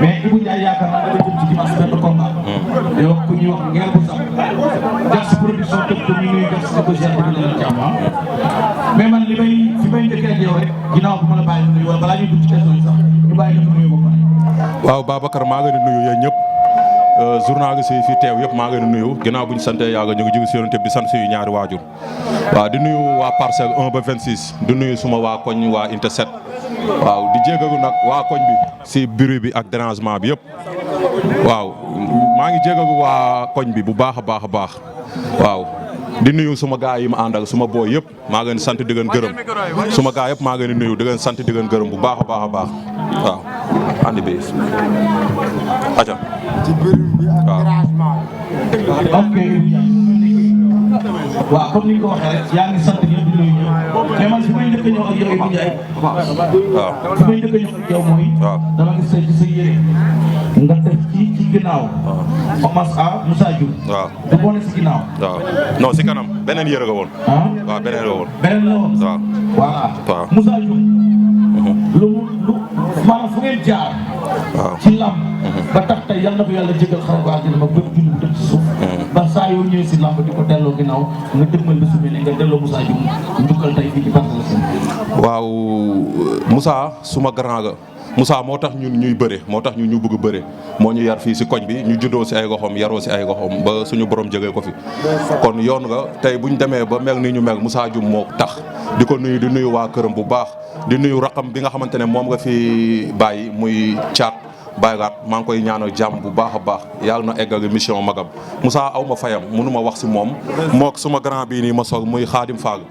mais Ibou Ndiaye yaakaar naa dafa jëm ci dimanche benn combat. yow ku ñuy wax nguer bu sax def si production tëb ko ñu nuy def si ko gerte bi la jàmm mais man li may fi may njëkkee ak yow rek ginnaaw bu ma la bàyyi nuyu wala balaa ñuy dugg ci question yi sax ñu bàyyi la nuyu ba pare. waaw Babacar maa ngi leen di nuyu yéen ñëpp journaliste yi fi teew yëpp maa ngi leen di nuyu ginnaaw bu ñu sante yàlla ñu ngi jóge si yonent bi sant suñu ñaari waajur waaw di nuyu waa parcelle 1 ba 26 di nuyu suma waa koñ waa Inte 7 waaw di jégalu nag waa koñ bi si bruit bi ak dérangement bi yëpp waaw maa ngi jégalu waa koñ bi bu baax a baax a baax waaw di nuyu suma gaa yi ma àndal suma booy yëpp maa ngi leen sant di leen gërëm suma gaa yëpp maa ngi leen di nuyu di leen sant di leen gërëm bu baax a baax a baax waaw andi bi aca ci bruit bi ak dérangement ok waaw comme ni nga ko waxee rek yaa ngi sant ñëpp di nuyu ñëpp mais man fi may njëkk a ñëw ak yow Ibou Ndiaye waaw fi may njëkk a ñëw ak yow mooy dama gis ci sa yére nga def ci ginnaaw hommage à Moussa Diouf waaw da boo ne si ginnaaw waaw non si kanam beneen yére nga woon waaw beneen la woon beneen la woon waaw voilà Moussa Diouf lu maanaam fu ngeen jaar ci lamb ba tax tey yal na ko yàlla jégal xaral ko àddina ba bépp jullit bu tëdd ci suuf ba saa yoo ñëwee si lamb di ko delloo ginnaaw nga dëgmal bés bi ne nga delloo Moussa Diouf njukkal tey fii ci Parcelles. waaw Moussa suma grand ga Moussa moo tax ñun ñuy bëre moo tax ñun ñu bëgg bëre moo ñu yar fii si koñ bi ñu juddoo si ay goxom yaroo si ay goxom ba suñu borom jegee ko fi kon yoon nga tey bu ñu demee ba mel ni ñu mel Moussa Diouf moo tax di ko nuyu di nuyu waa këram bu baax di nuyu raqam bi nga xamante ne moom nga fi bàyyi muy caat baygaat maa ngi koy ñaanal jàmm bu baax a baax yàlla na eggal mission magam Moussa aw ma fayam mënu ma wax si moom mook suma grand bii nii ma soog muy Xaadim Fall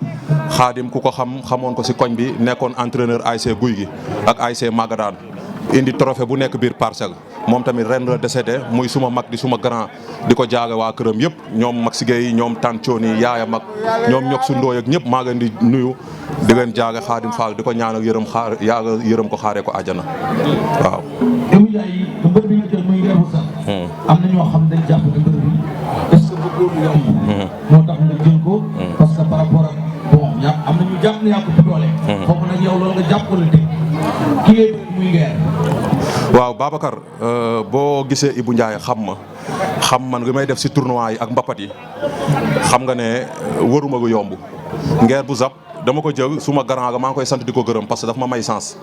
Xaadim ku ko xamoon ko si koñ bi nekkoon entraîneur ASC Guy gi ak ASC Magadaan indi trophée bu nekk biir Parcelles moom tamit ren la décédé muy suma mag di suma grand di ko jaage waa këram yëpp ñoom mag si Gueye ñoom tan cooni yaaya mag ñoom ñok su ndooy ak ñëpp maa ngi leen di nuyu di leen jaage Xaadim Fall di ko ñaanal yërëm yàlla yërëm ko xaaree ko àjjana waaw. Ibou Ndiaye mbër bi nga jël muy Nguer bu sax am na ñoo xam dañ jàpp ne mbër bi est-ce que bëggoon yomb moo tax nga jël ko parce que par rapport ak bon am na ñu jàpp ne yaa ko doole foofu nag yow loolu nga jàpp ko la teg ki ngay bëgg muy Nguer. waaw Babacar boo gisee Ibou Ndiaye xam man li may def si tournoi yi ak mbapat yi xam nga ne waruma gu yomb Nguer bu zap dama ko jël suma grand ga maa ngi koy sant di ko gërëm parce que daf ma may sens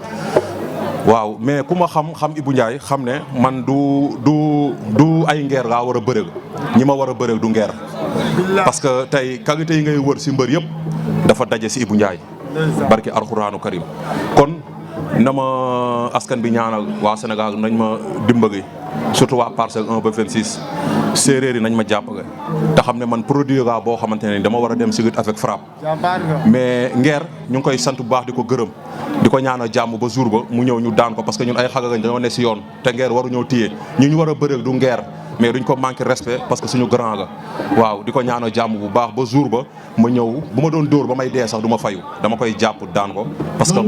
waaw mais ku ma xam Ibou Ndiaye xam ne man du ay Nguer laa war a bëreel ñi ma war a bëreel du Nguer parce que tey qualité yi ngay wër si mbër yëpp dafa daje si Ibou Ndiaye barki alxuraanu karim kon na ma askan bi ñaanal waa Sénégal nañ ma dimbali surtout waa parcelle 1 ba 26 séeréer yi nañ ma jàppale te xam ne man produit la boo xamante ne dama war a dem si lutte avec frappe mais Nguer ñu ngi koy sant bu baax di ko gërëm di ko ñaanal jàmm ba jour ba mu ñëw ñu daan ko parce que ñun ay xale lañ dañoo ne si yoon te Nguer waru ñëw téye ñu war a bëreel du Nguer mais duñ ko manqué respect parce que suñu grand la waaw di ko ñaanal jàmm bu baax ba jour ba ma ñëw bu ma doon dóor ba may dee sax du ma fayu dama koy jàpp daan ko parce que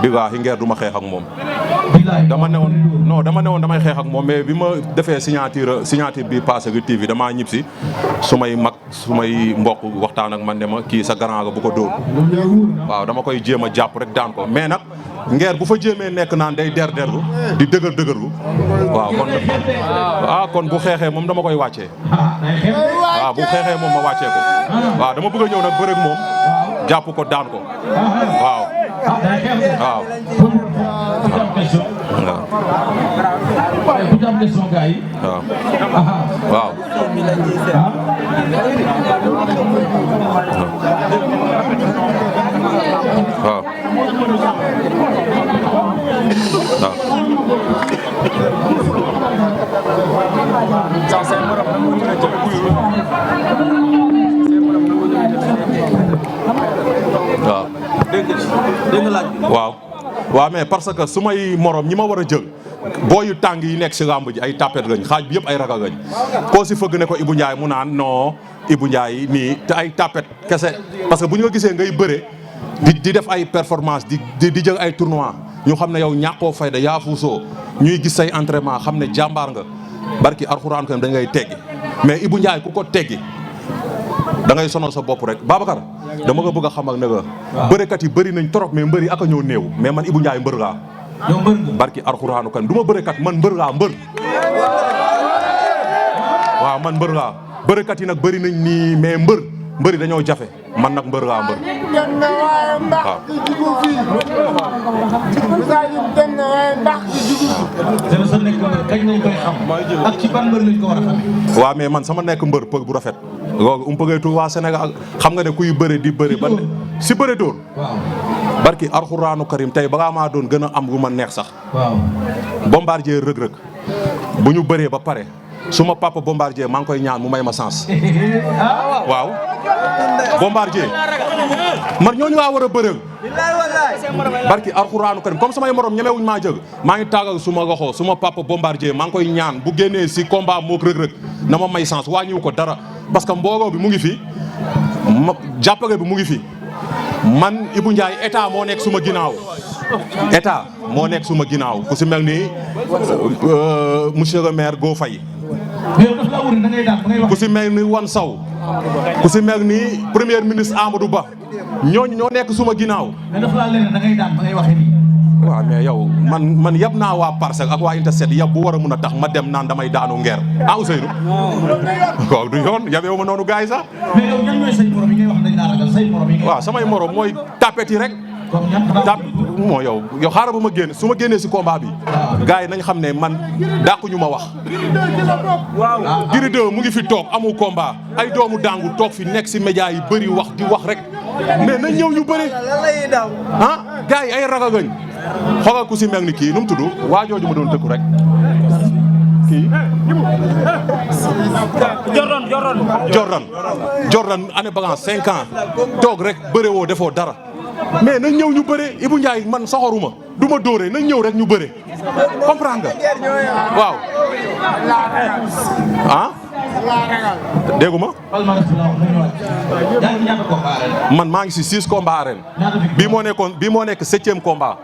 billaahi Nguer du ma xeex ak moom dama newoon damay xeex ak moom mais bi ma defee signature bi passé gi TV damaa ñib si su may mag su may mbokk waxtaan ak man ne ma kii sa grand la bu ko dóor waaw dama koy jéem a jàpp rek daan ko mais nag Nguer bu fa jéemee nekk naan day derlu di dëgërlu waaw kon bu xeexee moom dama koy wàccee waaw bu xeexee moom ma wàccee ko waaw dama bëgg a ñëw nag bëreeg moom jàpp ko daan ko waaw waaw waaw waaw mais parce que su may morom ñi ma war a jël booyu tàng yi nekk si làmb ji ay tapet lañ xaaj bi yëpp ay ragal lañ koo si fëgg ne ko Ibou Ndiaye mu naan non Ibou Ndiaye nii te ay tapet kese parce que bu ñu ko gisee ngay bëre di def ay performance di jël ay tournoi ñu xam ne yow ñàkkoo fayda yaa fuusoo ñuy gis say entraînement xam ne jàmbaar nga barki alxuraan ko da ngay teggi mais Ibou Ndiaye ku ko teggi da ngay sonal sa bopp rek Babacar dama nga bëgg a xam ak ne nga bërekat yi bëri nañ trop mais mbër yi ak a ñëw néew mais man Ibou Ndiaye mbër laa yow mbër nga barki alxuraanu kan du ma bërekat man mbër laa mbër waaw man mbër laa bërekat yi nag bëri nañ nii mais mbëri dañoo jafe man nag mbër laa mbër waaw sa nekk mbër kañ lañ koy xam ak ci ban mbër lañ ko war a xam waaw mais man sama nekk mbër pëg bu rafet loolu umpagaytu waa Sénégal xam nga ne kuy bëre di bëre ba si bëre doon waaw barki alxuraanu karim tey balaa maa doon gën a am lu ma neex sax waaw bombardier rëg bu ñu bëree ba pare suma papa bombardier maa ngi koy ñaan mu may ma sens waaw bombardier man ñooñu laa war a bëreel barki alxuraanu karim comme samay morom ñemewuñ maa jëg maa ngi tàggal suma loxo suma papa bombardier maa ngi koy ñaan bu génnee si combat mook rëg na ma may sens wàññiwu ko dara parce que mbooloo bi mu ngi fi jàppale bi mu ngi fi man Ibou Ndiaye état moo nekk suma ginnaaw état moo nekk suma ginnaaw ku si mel ni monsieur le maire Go Faye ku si mel ni Wan Saw ku si mel ni premier ministre Amadou Ba ñooñu ñoo nekk suma ginnaaw. mais dafa laa leen da ngay daan ba ngay waxee nii. waaw mais yow man yab naa waa Parcelles ak waa Interset yab bu war a mun a tax ma dem naan damay daanu ngeer ah Ousseynou. waaw du yoon yabeewu ma noonu gars yi sax. mais yow ñan ñooy say morom yi ngay wax dañ laa ragal say morom yi. waaw samay morom mooy tapet yi rek. comme ñan xanaa moo yow xaaral ba ma génn su ma génnee si combat bi. gars yi nañ xam ne man dàquñu ma wax. waaw Gris 2 mu ngi fi toog amul combat ay doomu dàngu toog fi nekk si média yi bëri wax di wax rek mais nañ ñëw ñu bëri. ah gars yi ay ragagañ xoolal ku si mel ni kii nu mu tudd waa jooju ma doon tëkku rek kii. Jordan année balance 5 ans toog rek bëre woo defoo dara mais nañ ñëw ñu bëre Ibou Ndiaye man soxoruma du ma dóore nañ ñëw rek ñu bëre comprendre nga waaw. ah. déggu ma. man maa ngi si 6 combats arène bii moo nekk 7e combat.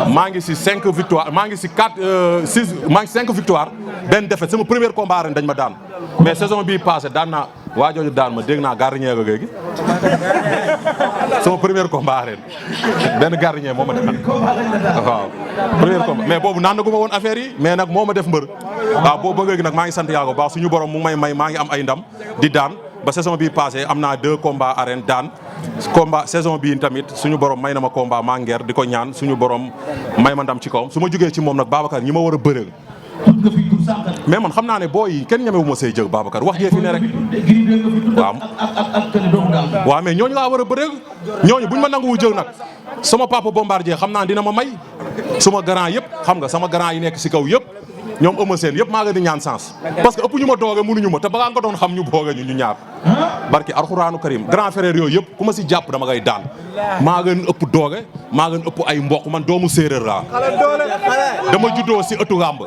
maa ngi si 5 victoire maa ngi si 5 victoire benn défaite sama premier combat ren dañ ma daan mais saison bii passé daan naa waa jooju daan ma dégg naa gardien ga léegi sama premier combat ren benn gardien moo ma daan waaw premier combat mais boobu naan na gu ma woon affaire yi mais nag moo ma def mbër waaw boobu ba léegi nag maa ngi sant yàlla bu baax suñu borom mu may maa ngi am ay ndam di daan ba saison bii passé am naa 2 combats arène daan combat saison bii tamit suñu borom may na ma combat maa nguer di ko ñaan suñu borom may ma ndam ci kawam su ma jógee ci moom nag Babacar ñi ma war a bëreel mais man xam naa ne booy yi kenn ñemewu ma say jëg Babacar wax jee fi ne rek waaw mais ñooñu laa war a bëreel ñooñu buñ ma nanguwu jël nag sama papa bombardier xam naa dina ma may suma grand yëpp xam nga sama grand yi nekk si kaw yëpp ñoom ëma seen yëpp maa ngi di ñaan sens parce que ëpp ñu ma dooge mënuñu ma te balaa nga doon xam ñu booge ñu ñaar barki alxuraanu karim grand frère yooyu yëpp ku ma si jàpp dama ngay daan maa ngeen ëpp dooge maa ngeen ëpp ay mbokk man doomu séeréer laa dama juddoo si ëttu làmb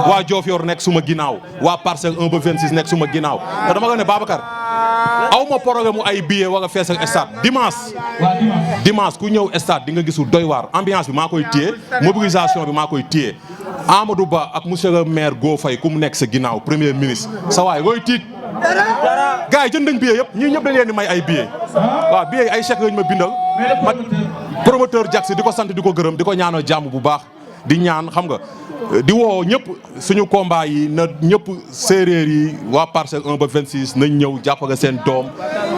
waa Diofior nekk suma ginnaaw waa Parcelles 1 ba 26 nekk suma ginnaaw te dama nga ne Babacar aw ma programme mu ay billet wala fees ak stade dimanche ku ñëw stade di nga gisul doy waar ambiance bi maa koy téye mobilisation bi maa koy téye Amadou Ba ak monsieur le maire Go Faye ku mu nekk sa ginnaaw premier ministre sa waay looy tiit gars yi jënd nañ billet yëpp ñii ñëpp dañ leen di may ay billet waaw billet yi ay chèque lañ ma bindal ma promoteur Jax di ko sant di ko gërëm di ko ñaanal jàmm bu baax di ñaan xam nga di woo ñëpp suñu combat yi na ñëpp séeréer yi waa Parcelles 1 ba 26 nañ ñëw jàppale seen doom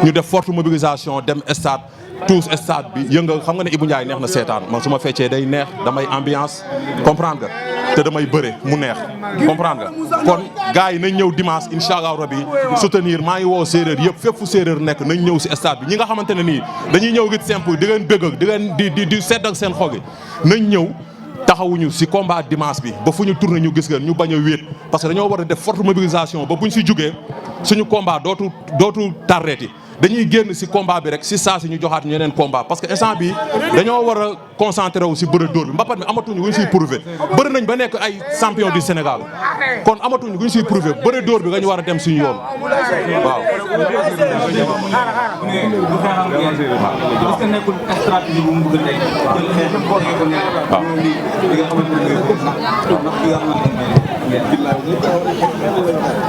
ñu def forte mobilisation dem stade tous stade bi yëngal xam nga ne Ibou Ndiaye neex na seetaan man su ma feccee day neex damay ambiance comprendre nga te damay bëre mu neex comprendre nga kon gars yi nañ ñëw dimanche incha allah rabi soutenir maa ngi woo séeréer yëpp fépp fu séeréer nekk nañ ñëw si stade bi ñi nga xamante ne nii dañuy ñëw git simple di leen bëgg di leen di sedd ak seen xol gi nañ ñëw taxawuñu si combat dimanche bi ba fu ñu tourné ñu gis ngeen ñu bañ a wéet parce que dañoo war a def forte mobilisation ba buñ si jugee suñu combat dootu tarreeti dañuy génn si combat bi rek si saa si ñu joxaat ñu yeneen combat parce que instant bi dañoo war a concentré wu si bëre dóor bi mbapat mi amatuñu guñ siy prouver bëri nañ ba nekk ay champion du Sénégal kon amatuñu guñ siy prouver bëre dóor bi nga ñu war a dem suñu yoon waaw.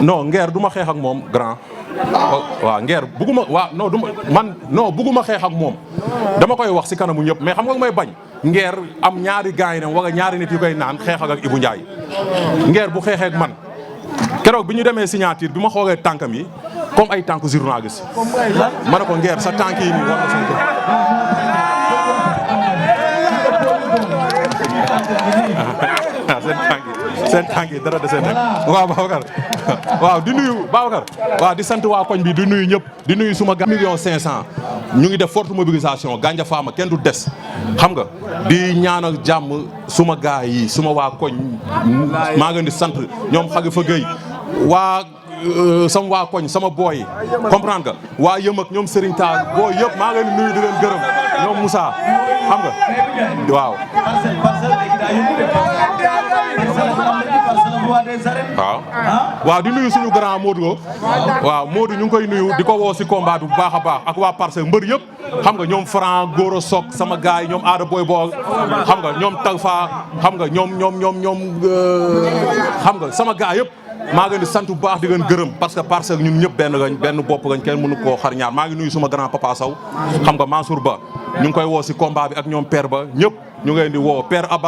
non Nguer du ma xeex ak moom grand waaw Nguer bugguma waaw non du man non bugguma xeex ak moom dama koy wax si kanamu ñëpp mais xam nga may bañ Nguer am ñaari gars yi ne wala ñaari nit yu koy naan xeex ak Ibou Ndiaye Nguer bu xeexee ak man keroog bi ñu demee signature bi ma xoolee tànkam yi comme ay tànku journaliste ma ne ko Nguer sa tànk yi nii war na seen ko seen tànk yi dara de seen rek waaw Babacar waaw di nuyu Babacar waaw di sant waa koñ bi di nuyu ñëpp di nuyu suma 1,500,000 ñu ngi def forte mobilisation ganja faama kenn du des xam nga di ñaanal jàmm suma gaay yi suma waa koñ maa ngi di sant ñoom xagi fa gëy waa sama waa koñ sama booy comprendre nga waa yëm ak ñoom Serigne Tall booy yëpp maa ngi leen di nuyu di leen gërëm ñoom Moussa xam nga waaw. waaw di nuyu suñu grand Modou waaw Modou ñu ngi koy nuyu di ko woo si combat bi bu baax a baax ak waa Parcelles mbër yëpp xam nga ñoom Franc Goro Sok sama gars yi ñoom Aada Boy Bool xam nga ñoom Talfa xam nga ñoom xam nga sama gars yëpp maa ngi leen di sant bu baax di leen gërëm parce que Parcelles ñun ñëpp benn bopp gañ kenn mënu koo xar ñaar maa ngi nuyu suma grand papa Sow xam nga Mansour Ba ñu ngi koy woo si combat bi ak ñoom père ba ñëpp ñu ngi leen di woo père Abba